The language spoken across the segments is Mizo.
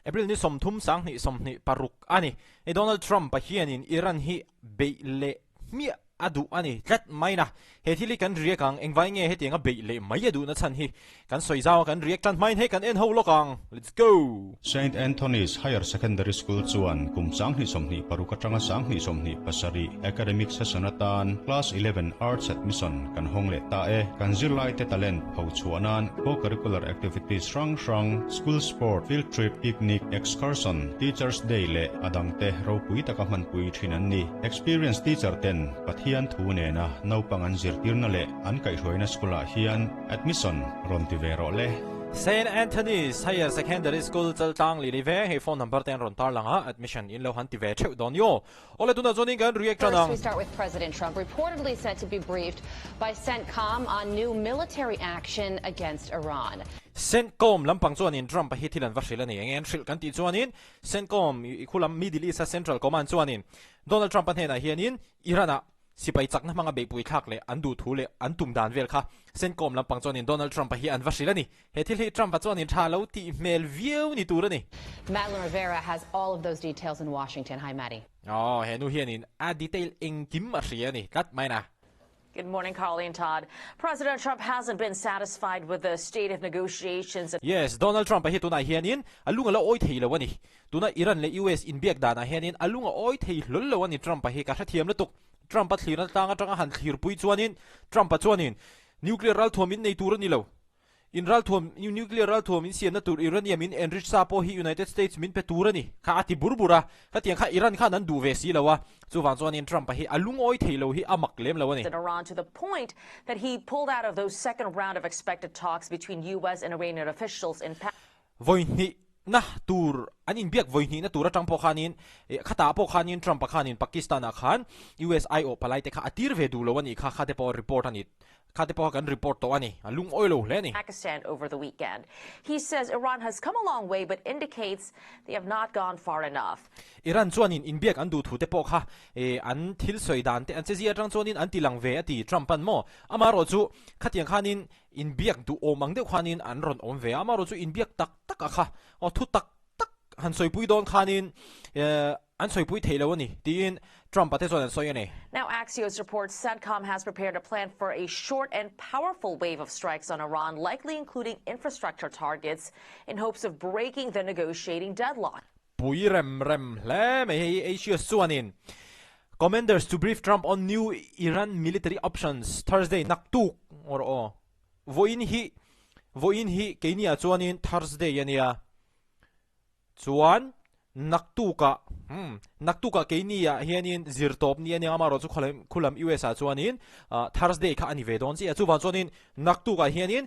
April ni 30 sang 20 26 ani. E Donald Trump pa hianin Iran hi beih leh hmiah a duh ani tlat mai na. He thil hi kan react ang, engvai nge hetiang a beih leh mai a duh na chhan hi kan sawi zau a kan react tan hmain hei kan en ho lawk ang. Let's go! Saint Anthony's Higher Secondary School chuan kum 2026 atanga 2027 academic session atan Class 11 Arts admission kan hawng leh ta e. Kan zirlaite talent pho chhuah nan co-curricular activities hrang hrang, school sport, field trip, picnic, excursion, Teachers Day leh a dangte ropui taka hmanpui thin an ni. Experience teacher ten Pathian thu nena naupang an zirtirna leh an kaihhruaina school ah hian admission rawn ti ve rawh le. Saint Anthony's Higher Secondary School Chaltlang Lili ve hei phone number te an rawn tarlang a, admission in lo han ti ve theuh dawn yo. Awle tunah chuanin kan react tan First, ang. we start with President Trump, reportedly set to be briefed by CENTCOM on new military action against Iran. CENTCOM lampang chuanin Trump a hi thil an va hrilh a ni. Enge an hrilh kan tih chuanin CENTCOM i khulam Middle East a Central Command chuanin Donald Trump a hnenah hianin Iran ah sipai chakna hmanga beihpui thlak leh an duh thu leh an tum dan vel kha CENTCOM lampang chuanin Donald Trump a hi an va hrilh a ni. He thil hi Trump a chuanin tha lo tih hmel viau ni tur a ni. Madeline Rivera has all of those details in Washington. Hi, Maddie. Aw, he nu hianin a detail engkim a hria a ni tlat mai na. Good morning, Carly and Todd. President Trump hasn't been satisfied with the state of negotiations. Yes, Donald Trump a hi tunah hianin a lung a la awi thei lo a ni. Tuna Iran leh US inbiak danah hianin a lung a awi thei hlawl lo a ni Trump a hi ka hrethiam lutuk. Trump a thlirna tlang atanga han thlirpui chuanin Trump a chuanin nuclear ralthuam in nei tur a ni lo. In ralthuam, nuclear ralthuam in siamna tur uranium in enrich sa pawh hi United States min pe tur a ni kha a ti bur bur a. Khatiang kha Iran khan an duh ve si lo a, chuvang chuanin Trump-a hi a lungawi thei lo hi a mak lem lo a ni. In Iran to the point that he pulled out of those second round of expected talks between US and Iranian officials in Vawi hnihna tur, an inbiak vawi hnihna tur atang pawh khanin, khatah pawh khanin Trump-a khanin Pakistan-ah khan US aiawh palaite kha a tir ve duh lo a nih kha, khate pawh report a ni. Kha te pawh kan report tawh a ni, a lungawi lo hle a ni. Pakistan over the weekend. He says Iran has come a long way but indicates they have not gone far enough. Iran chuanin inbiak an duh thu te pawh kha an thil sawi dan te an chezia atang chuanin an ti lang ve a ti Trump an maw? Amaherawh chu khatiang khanin inbiak duh awm ang deuh khanin an rawn awm ve a, amaherawh chu inbiak tak tak a kha aw thu tak tak han sawipui dawn khanin an sawipui thei lo a ni tiin Trump-a te chuan an sawi a ni. Now Axios reports CENTCOM has prepared a plan for a short and powerful wave of strikes on Iran, likely including infrastructure targets, in hopes of breaking the negotiating deadlock. Pui rem rem hle mai hei Axios chuanin Commanders to brief Trump on new Iran military options Thursday naktuk or aw vawiin hi vawiin hi keiniah chuanin Thursday a nia. Chuan naktukah umm naktukah keini ah hianin zirtawp ni a nia amaherawh chu khawlam khulam US ah chuanin ah Thursday kha a ni ve dawn chiah a chuvang chuanin naktukah hianin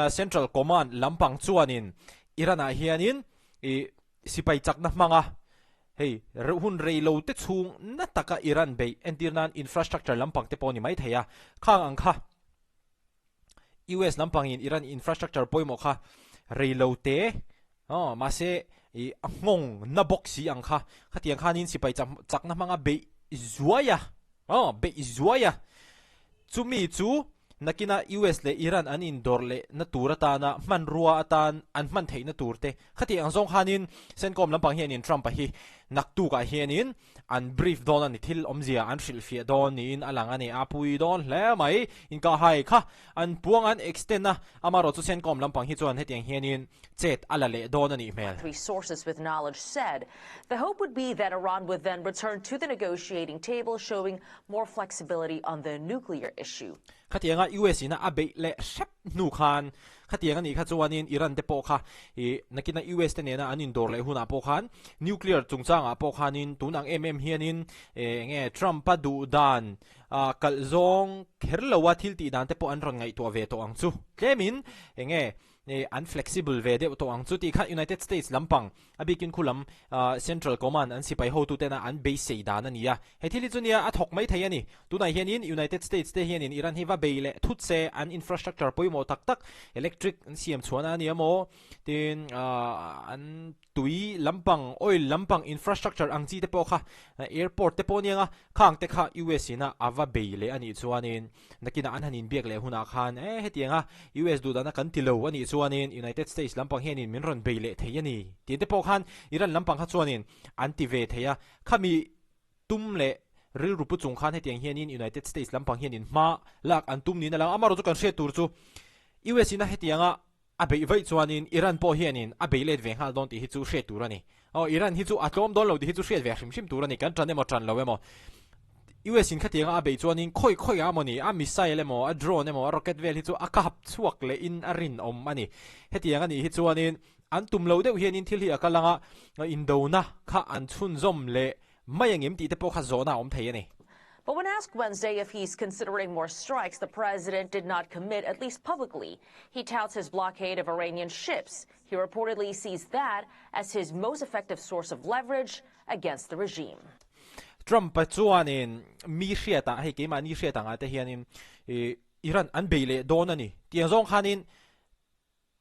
Central Command lampang chuanin Iran ah hianin ih sipai chakna hmanga hei hun rei lo te chhung na taka Iran beih entir nan infrastructure lampang te pawh a ni maithei a khang ang kha. US lampangin Iran infrastructure pawimawh kha reilo te aw mahse ih a nghawng na bawk si ang kha khatiang khanin sipai chakna hmanga beih zuai a aw beih zuai a chumi chu nakina US leh Iran an indawr leh na tur atana hmanrua atan an hman theihna tur te khatiang ang zawng khanin CENTCOM lampang hianin Trump-a hi naktukah hianin An brief dawn a ni, thil awmzia an hrilhfiah dawn niin a lang a ni. A pui dawn hle mai. Inkahhai kha an puang an extend a, amaherawh chu CENTCOM lampang hi chuan hetiang hianin chet a la leh dawn a nih hmel. Three sources with knowledge said the hope would be that Iran would then return to the negotiating table showing more flexibility on the nuclear issue. Khatianga US in a beih leh hrep hnu khan khatiang a nih kha chuanin Iran te pawh kha ih nakina US te nena an indawr leh hunah pawh khan nuclear chungchangah pawh khanin tun ang em em hianin eh enge Trump a duh dan ah kalh zawng kher loa thil tih dan te pawh an rawn ngaihtuah ve tawh ang chu tlemin enge ih an flexible ve deuh tawh ang chu tih kha United States lampang a bikin khu lam Central Command an sipai hotu tena an beisei dan a ni a. He thil hi chu nia a thawk mai thei a ni. Tunah hianin United States te hianin Iran hi va bei leh thut se an infrastructure pawimawh tak tak electric an siam chhuahna a ni emaw tin an tui lampang oil lampang infrastructure ang chi te pawh kha airport te pawh a ni ang a khang te kha US ina a va bei leh a nih chuanin nakinah an han inbiak leh hunah khan e hetianga US duhdana kan ti lo a nih chuan. chuanin United States lampang hianin min rawn bei leh thei a ni tih te pawh khan Iran lampang kha chuanin an ti ve thei a. Khami tum leh rilru pu chung khan hetiang hianin United States lampang hianin hma lak an tum niin a lang a. Amaherawhchu kan hriat tur chu US in a hetianga A beih vaih chuanin Iran pawh hianin a bei let ve nghal dawn tih hi chu hriat tur a ni. Aw, Iran hi chu a tlawm dawn lo tih hi chu hriat ve hrim hrim tur a ni. Kan ṭan emaw ṭan lo emaw. US in khatianga a beih chuanin khawi khawi ah emaw ni, a missile emaw, a drone emaw, a rocket vel hi chu a kap chhuak lehin a rinawm a ni. Hetiang a nih hi chuanin an tum lo deuh hianin thil hi a kal anga indona kha an chhunzawm leh mai angem tih te pawh kha zawhna a awm thei a ni. But when asked Wednesday if he's considering more strikes, the president did not commit, at least publicly. He touts his blockade of Iranian ships. He reportedly sees that as his most effective source of leverage against the regime. Trump-a chuanin mi hriatah hei keimahni hriat angah te hianin Iran an bei leh dawn a ni tih ang zawng khanin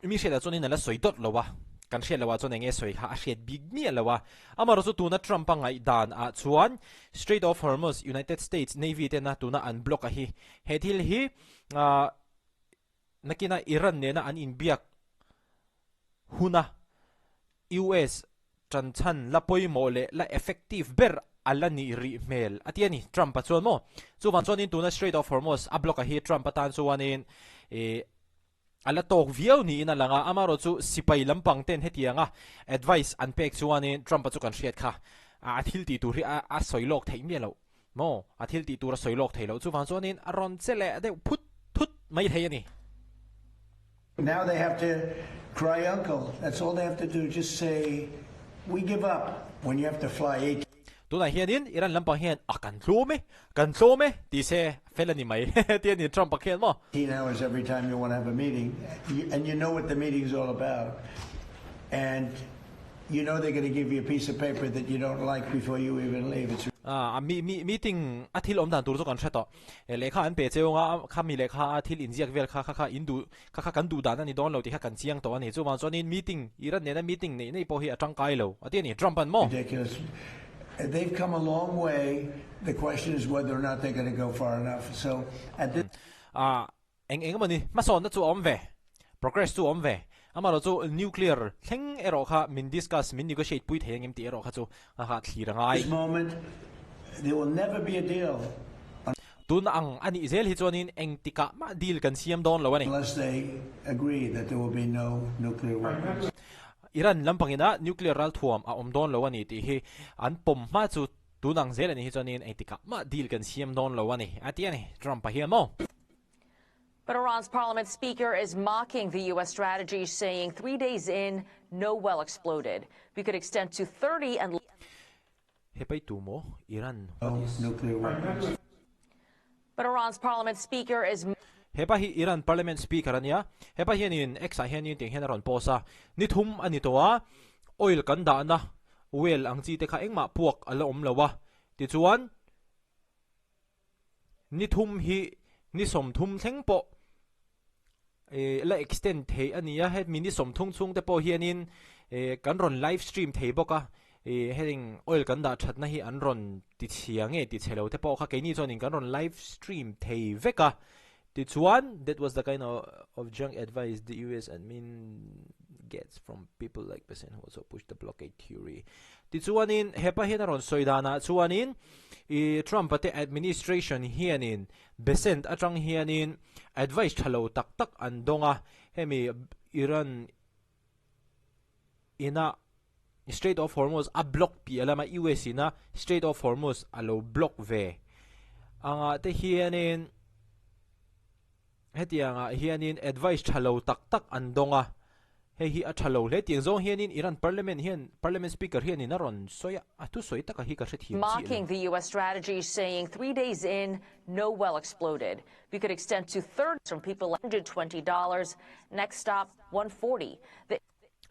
Mi hriatah chuanin a la sawi dawt lo a, kan hriat loh ah chuan enge sawi kha a hriat bik miah lo a. Amaherawh chu tuna Trump-a ngaihdan ah chuan Strait of Hormuz, United States Navy tena tuna an block a hi he thil hi nakina Iran nena an inbiak huna US ṭanchhan la pawimawh leh la effective ber a la nih rih hmel a ti a ni Trump-a chuan maw. Chuvang chuanin tuna Strait of Hormuz a block a hi Trump atan chuanin ih A la tawk viau niin a lang a, amaherawh chu sipai lampang ten hetianga advice an pek chuanin Trump-a chu kan hriat kha a thil tih tur hi a sawi lawk theih miah loh maw? A thil tih tur a sawi lawk thei loh chuvang chuanin a rawn che leh deuh phut thut mai thei a ni. Now they have to cry uncle, that's all they have to do, just say we give up when you have to fly 18. Tunah hianin Iran lampang hian a kan tlawm e, kan tlawm e tih se fel a ni mai tih a ni Trump a khian maw? 18 hours every time you want to have a meeting and you know what the meeting is all about and you know they're going to give you a piece of paper that you don't like before you even leave. It's A mi mi meeting a thil awm dan tur chu kan hre tawh. Lehkha an pe cheu anga kha mi lehkha a thil inziak vel kha kha kha in duh kha kha kan duh dan a ni dawn lo tih kha kan chiang tawh a ni. Chuvang chuanin meeting, Iran nena meeting neih neih pawh hi a tangkai lo a ti a ni. Trump an maw? Ridiculous. They've come a long way. The question is whether or not they're going to go far enough. So at this. Ah, eng eng emaw ni, hmasawnna chu a awm ve, progress chu a awm ve. Amaherawh chu nuclear thleng erawh kha min discuss, min negotiate pui thei angem tih erawh kha chu a ha thlir a ngai. This moment, there will never be a deal. Tun ang a nih zel hi chuanin engtikah mah deal kan siam dawn lo a ni. Unless they agree that there will be no nuclear weapons. Iran lampangina nuclear ralthuam a awm dawn lo a ni tih hi an pawm hma chu tun ang zel a nih hi chuanin engtikah mah deal kan siam dawn lo a ni, a ti a ni Trump-a hian maw. But Iran's parliament speaker is mocking the U.S. strategy, saying three days in, no well exploded. We could extend to 30 and Hepai tu mo Iran what is nuclear weapons. But Iran's parliament speaker is Hepa hi Iran parliament speaker ania. Hepa hianin X ah hianin tiang hian a rawn post a. Ni thum a ni tawh a, oil kan dahna well ang chi te kha engmah puak a la awm lo a. Tichuan Ni thum hi ni 30 thleng pawh la extend theih a ni a, hemi ni 30 chhung te pawh hianin kan rawn live stream thei bawk a, heng oil kan dah thatna hi an rawn ti chhia nge ti chhe lo te pawh kha keini chuanin kan rawn live stream thei vek a, tichuan that was the kind of junk advice the US admin gets from people like Bessent who also push the blockade theory. Tichuanin hepa hian a rawn sawi danah chuanin i Trump-a te administration hianin Bessent atang hianin advice tha lo tak tak an dawng a, hemi Iran ina Strait of Hormuz a block piah lama US ina Strait of Hormuz a lo block ve angah te hianin Hetiangah hianin advice tha lo tak tak an dawng a, hei hi a tha lo hle tiang zawng hianin Iran parliament hian parliament speaker hianin a rawn sawi a, a thusawi taka hi ka hrethiam chiah lo. Mocking the US strategy saying three days in, no well exploded. We could extend to third from people $120, next stop 140. The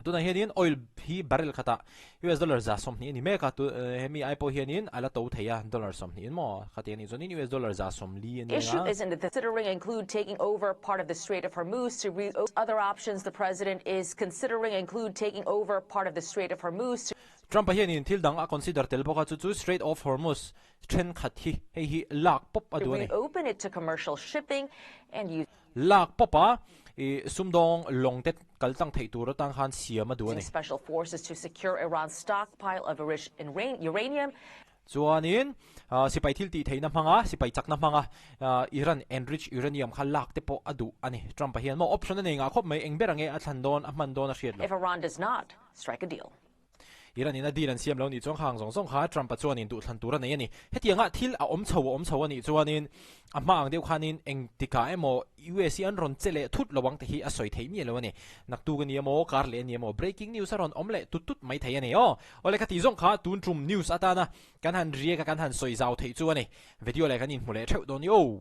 Tunah hianin oil hi barrel khatah US dollar 120 a ni mek a, tu hemi ai pawh hianin a la to thei a, dollar 20 in maw khati a nih chuanin US dollar 140 a ni Issue a. isn't considering include taking over part of the Strait of Hormuz to re other options the president is considering include taking over part of the Strait of Hormuz to Trump-a hianin thil dang a consider tel bawk a, chu chu Strait of Hormuz thenkhat hi hei hi lak pawp a duh a ni. reopen open it to commercial shipping and use Lak pawp a, i sumdawng lawng te kal tlang theih tur atang khan siam a duh a ni. Special forces to secure Iran's stockpile of uranium. Chuanin, sipai thil tih theihna hmanga, sipai chakna hmanga Iran enriched uranium kha lak te pawh a duh a ni. Trump-a hian maw option a nei ngah khawp mai, eng ber ange a thlan dawn, a hman dawn a hriat lo. If Iran does not strike a deal. Iran in a deal an siam lo nih chuan khang zawng zawng kha Trump-a chuanin duhthlan tur a nei a ni. Hetianga thil a awm chho a awm chho a nih chuanin a hma ang deuh khanin engtikah emaw US hi an rawn che leh thut lo ang te hi a sawi theih miah lo a ni. Naktuk a ni emaw, kar leh a ni emaw breaking news a rawn awm leh tut tut mai thei a ni aw. Awle ka tih zawng kha tun tum news atana kan han riak a kan han sawi zau theih chu a ni. Video leh kan inhmu leh theuh dawn i aw.